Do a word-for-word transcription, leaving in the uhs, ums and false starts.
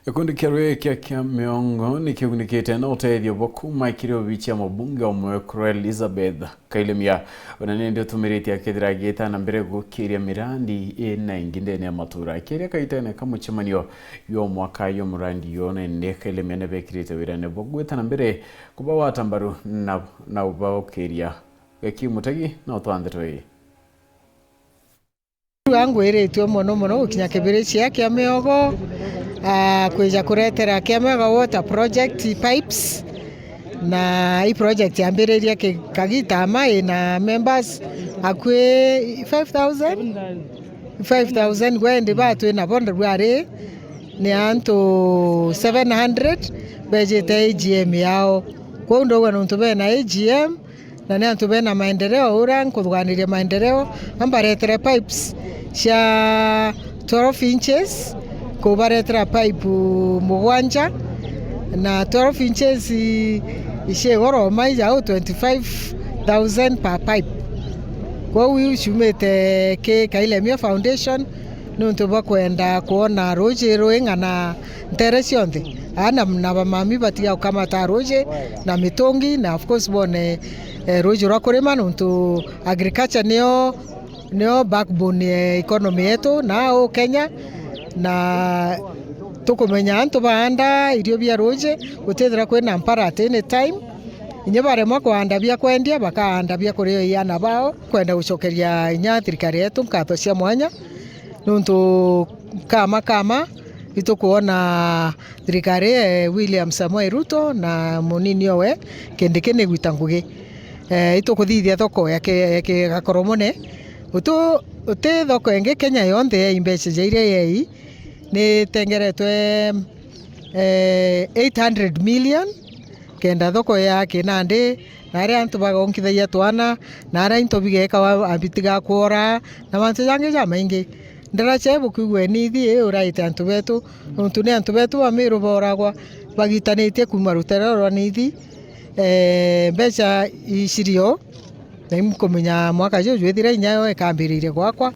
Gikundi kia Rwii kia Kiamiongo ni kiugunikite na utethio bwa kuuma kiri obici ya mubunge wa Mwekuru Elizabeth Kailemia. Ona nindi utumiritie akethira agiita na mbere gukiria mirandi ina ingi ndene ya matura. Akiaria kaitene ka mucemanio jwa mwaka jwa murandi yo, nindi Kailemia nibekirite wirane bwa gwita na mbere kubagwata mbaru na, na ubaukiria. Gaki Mutegi na utwa ndeto ii. Ruga ngwiritue mono mono gukinya kibiricia kia miogo, ah, kwija kuretera kia miogo water project pipes, na i project yambiririe ki-, kagita ama ina members akui five thousand, five thousand gwendi ba twi nabo ndarua ri ni antu seven hundred bejite A G M yao. Kwou ndauga nontu bena A G M, na ni antu bena maendeleo, uria nkuthuganiria maendeleo, ambaretere pipes cia twelve inches, kubaretera pipe mugwanja, na twelve inches i-, icigoro maija au twenty-five thousand per pipe. Kwou iu ciumite ki Kailemia Foundation, nontu bwa kwenda kwona ruuji rwing'ana ntere cionthe. Aana na bamami batiga gukamata ruuji na mitungi, na of course bone, eh, ruuji rwa kurima, nontu agriculture nio, nio backbone ya economy yetu na au Kenya, na tukumenya antu baanda irio bia ruuji, gutithira kwina mpara at any time. Inya baremwa kuanda bia kwendia, bakaanda bia kuria iana bao. Kwenda gucokeria inya thirikari yetu nkatho cia mwanya, nontu kama kama itukwona thirikari, eh, William Samoei Ruto na munini owe Kindiki nigwita ngugi. Eh, itukuthithia thoko ya ki-, ya kigakoro mune. Utu-, uti thoko ingi Kenya yonthe yai mbeca ja iria yai, nitengeretwe, eh, eight hundred million, kenda thoko ya kinandi, na aria antu bagonkithagia twana, na aria into bigekawa, abitiga kwora, na mantu jangi jamaingi. Ndaracha ibukwigua nithi ii uraite antu betu, nontu ni antu betu ba Miru boragwa bagitanitie kuuma rutere rwa nithi. Eh, mbeca icirio, na imkumenya mwaka juju jwithira inya yo ikambiriria gwakwa.